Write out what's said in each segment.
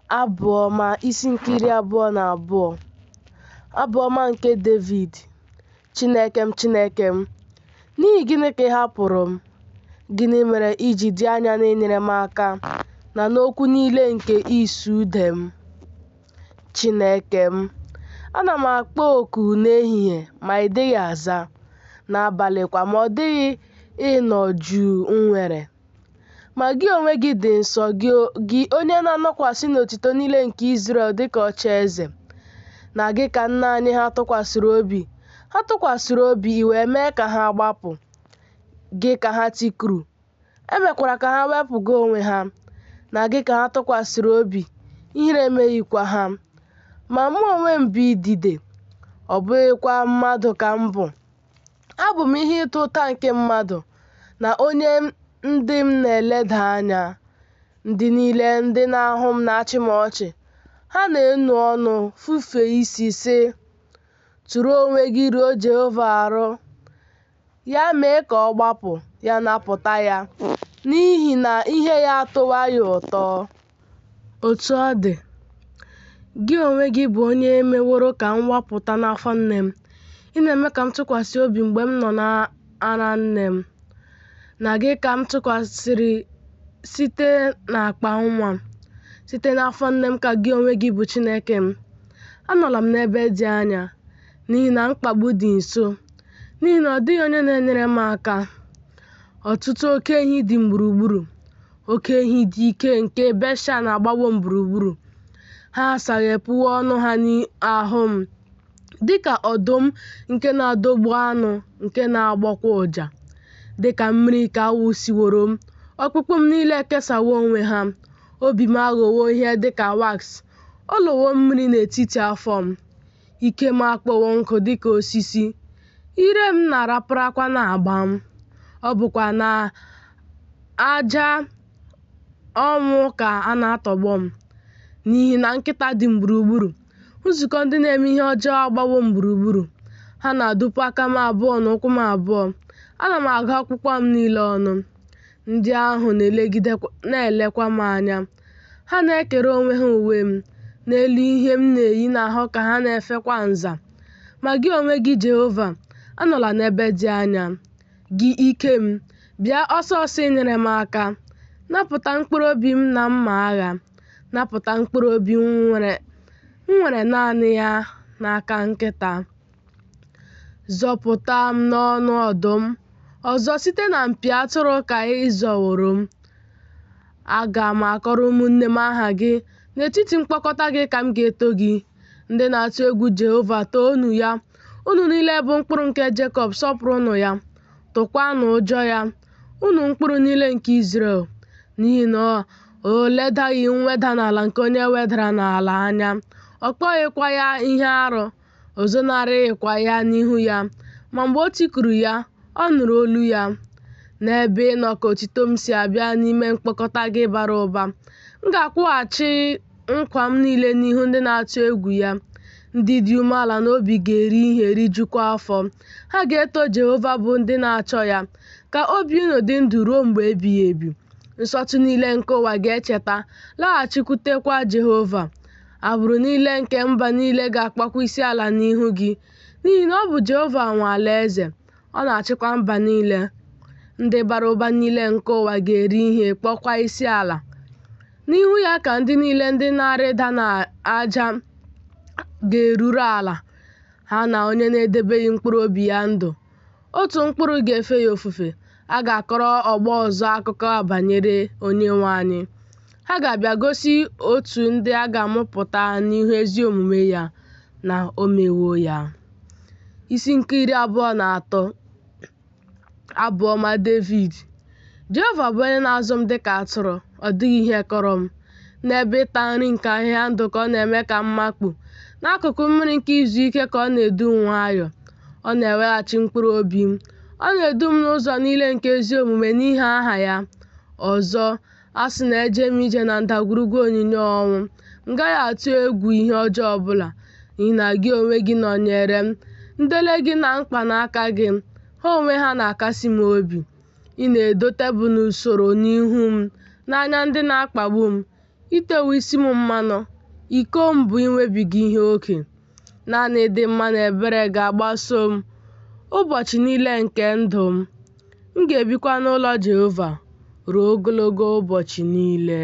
Abụ Ọma isi nke 22. Abụ ọma nke Devid. Chineke m, Chineke m, n'ihi gịnị ka ị hapụrụ m? Gịnị mere i ji dị anya n'inyere m aka na n'okwu niile nke ịsụ ude m? Chineke m, ana m akpọ oku n'ehihie, ma ị dịghị aza, n'abalị kwa, ma ọ dịghị ịnọ jụụ m nwere. Ma gị onwe gị dị nsọ, gị onye na-anọkwasị n'otuto niile nke Izrel dịka ocheeze. Na gị ka nna anyị ha tụkwasịrị obi, ha tụkwasịrị obi, i wee mee ka ha gbapụ. Gị ka ha tikuru, e mekwara ka ha wepụga onwe ha. Na gị ka ha tụkwasịrị obi, ihere emeghịkwa ha. Ma mụ onwe m bụ idide, ọ bụghịkwa mmadụ ka m bụ. Abụ m ihe ịta ụta nke mmadụ, na onye ndị m na-eleda anya. Ndị niile ndị na-ahụ m na-achị m ọchị, ha na-enu ọnụ fufee isi sị, Tụrụ onwe gị ruo Jehova arụ, ya mee ka ọ gbapụ, ya napụta ya, n'ihi na ihe ya atọwo ya ụtọ. Otu ọ dị, gị onwe gị bụ onye meworo ka m wapụta n'afọ nne m, ị na-eme ka m tụkwasị obi mgbe m nọ n'ara nne m. Na gị ka m tụkwasịrị site n'akpa nwa, site n'afọ nne m ka gị onwe gị bụ Chineke m. Anọla m n'ebe dị anya, n'ihi na mkpagbu dị nso, n'ihi na ọ dịghị onye na-enyere m aka. Ọtụtụ oke ehi dị m gburugburu, oke ehi dị ike nke Beshan agbawo m gburugburu. Ha asaghepụwo ọnụ ha n'ahụ m, dị ka ọdụm nke na-adọgbu anụ nke na-agbọkwa ụja. Dị ka mmiri ka a wụsịworo m, ọkpụkpụ m niile ekesawo onwe ha. Obi m aghọwo ihe dị ka wax, o lowo mmiri n'etiti afọ m. Ike m akpọwo nkụ dị ka osisi, ire m na-araparakwa n'agba m. Ọ bụkwa na aja ọnwụ ka a na-atọgbọ m. N'ihi na nkịta dị m gburugburu, nzukọ ndị na-eme ihe ọjọọ agbawo m gburugburu. Ha na-adụpu aka m abụọ na ụkwụ m abụọ. Ana m agụ ọkpụkpụ m niile ọnụ. Ndị ahụ na-elekwa m anya. Ha na-ekere onwe ha uwe m, n'elu ihe m na-eyi n'ahụ ka ha na-efekwa nza. Ma gị onwe gị, Jehova, anọla n'ebe dị anya. Gị ike m, bịa ọsọ ọsọ inyere m aka. Napụta mkpụrụ obi m na mma agha, napụta mkpụrụ obi m nwere naanị ya n'aka nkịta. Zọpụta m n'ọnụ ọdụm, ọzọ site na mpi atụrụ ka ị zọworo m. Aga m akọrọ ụmụnne m aha gị, n'etiti mkpọkọta gị ka m ga-eto gị. Ndị na-atụ egwu Jehova, toonu ya. Unu niile bụ mkpụrụ nke Jekọb, sọpụrụnụ ya. Tụkwanụ ụjọ ya, unu mkpụrụ niile nke Izrel. N'ihi na o ledaghị mweda n'ala nke onye wedara n'ala anya, ọ kpọghịkwa ya ihe arụ, o zonarịghịkwa ya n'ihu ya. Ma mgbe o tikuru ya, ọ nụrụ olu ya. N'ebe ị nọ ka otuto m si abịa n'ime mkpọkọta gị bara ụba. M ga-akwụghachi nkwa m niile n'ihu ndị na-atụ egwu ya. Ndị dị umeala n'obi ga-eri ihe rijukwa afọ. Ha ga-eto Jehova bụ ndị na-achọ ya. Ka obi unu dị ndụ ruo mgbe ebighị ebi. Nsọtụ niile nke ụwa ga-echeta, laghachikwutekwa Jehova. Agbụrụ niile nke mba niile ga-akpọkwa isiala n'ihu gị, n'ihi na ọ bụ Jehova nwe alaeze, ọ na-achịkwa mba niile. Ndị bara ụba niile nke ụwa ga-eri ihe, kpọkwa isiala. N'ihu ya ka ndị niile ndị na-arịda n'aja ga-eruru ala, ha na onye na-edebeghị mkpụrụ obi ya ndụ. Otu mkpụrụ ga-efe ya ofufe, a ga-akọrọ ọgbọ ọzọ akụkọ banyere Onyenwe anyị. Ha ga-abịa gosi otu ndị a ga-amụpụta n'ihu ezi omume ya na o mewo ya. Isi nke 23. Abụ ọma Devid. Jehova bụ onye na-azụ m dịka atụrụ, ọ dịghị ihe kọrọ m. N'ebe ịta nri nke ahịhịa ndụ ka ọ na-eme ka m makpu, n'akụkụ mmiri nke izu ike ka ọ na-edu m nwayọọ. Ọ na-eweghachi mkpụrụ obi m, ọ na-edu m n'ụzọ niile nke ezi omume n'ihi aha ya. Ọzọ, a sị na eje m ije na ndagwurugwu onyinyo ọnwụ, m gaghị atụ egwu ihe ọjọọ ọbụla, n'ihi na gị onwe gị nọnyeere m, ndele gị na mkpanaka gị, ha onwe ha na-akasi m obi. Ị na-edo tebụl n'usoro n'ihu m n'anya ndị na-akpagbu m. I tewo isi m mmanụ, iko m bụ inwebiga ihe oke. Naanị ịdị mma na ebere ga-agbaso m ụbọchị niile nke ndụ m, m ga-ebikwa n'ụlọ Jehova ruo ogologo ụbọchị niile.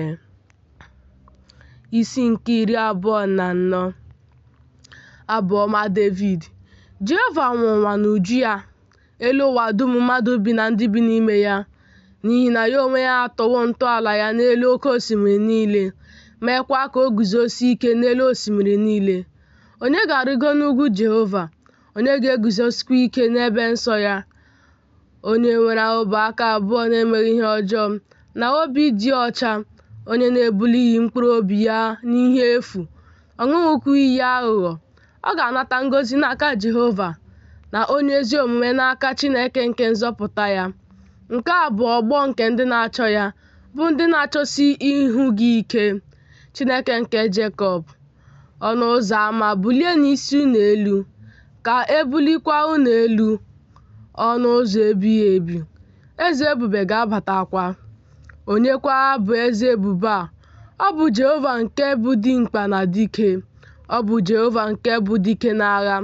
Isi nke 24. Abụ ọma Devid. Jehova nwe ụwa na uju ya, elu ụwa dum mmadụ bi na ndị bi n'ime ya. N'ihi na ya onwe ya atọwo ntọala ya n'elu oke osimiri niile, meekwa ka o guzosie ike n'elu osimiri niile. Onye ga-arịgo n'ugwu Jehova? Onye ga-eguzosikwa ike n'ebe nsọ ya? Onye nwere ọbụ aka abụọ na-emeghị ihe ọjọọ, na obi dị ọcha, onye na-ebulighị mkpụrụ obi ya n'ihe efu, ọ ṅụghịkwa iyi aghụghọ. Ọ ga-anata ngọzi n'aka Jehova, na onye ezi omume n'aka Chineke nke nzọpụta ya. Nke a bụ ọgbọ nke ndị na-achọ ya, bụ ndị na-achọsi ihu gị ike, Chineke nke Jekọb. Ọnụ ụzọ ama, bulienụ isi unu elu, ka e bulikwa unu elu, ọnụ ụzọ ebighị ebi, eze ebube ga-abatakwa. Onyekwa bụ eze ebube a? Ọ bụ Jehova nke bụ dimkpa na dike. Ọ bụ Jehova nke bụ dike n'agha.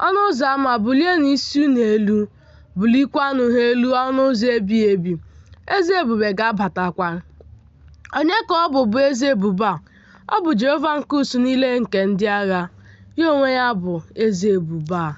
Ọnụ ụzọ ama, bulienụ isi unu elu, bulikwanụ ha elu ọnụ ụzọ ebighị ebi, eze ebube ga-abatakwa. Onye ka ọ bụ bụ eze ebube a? Ọ bụ Jehova nke usuu niile nke ndị agha. Ya onwe ya bụ eze ebube a.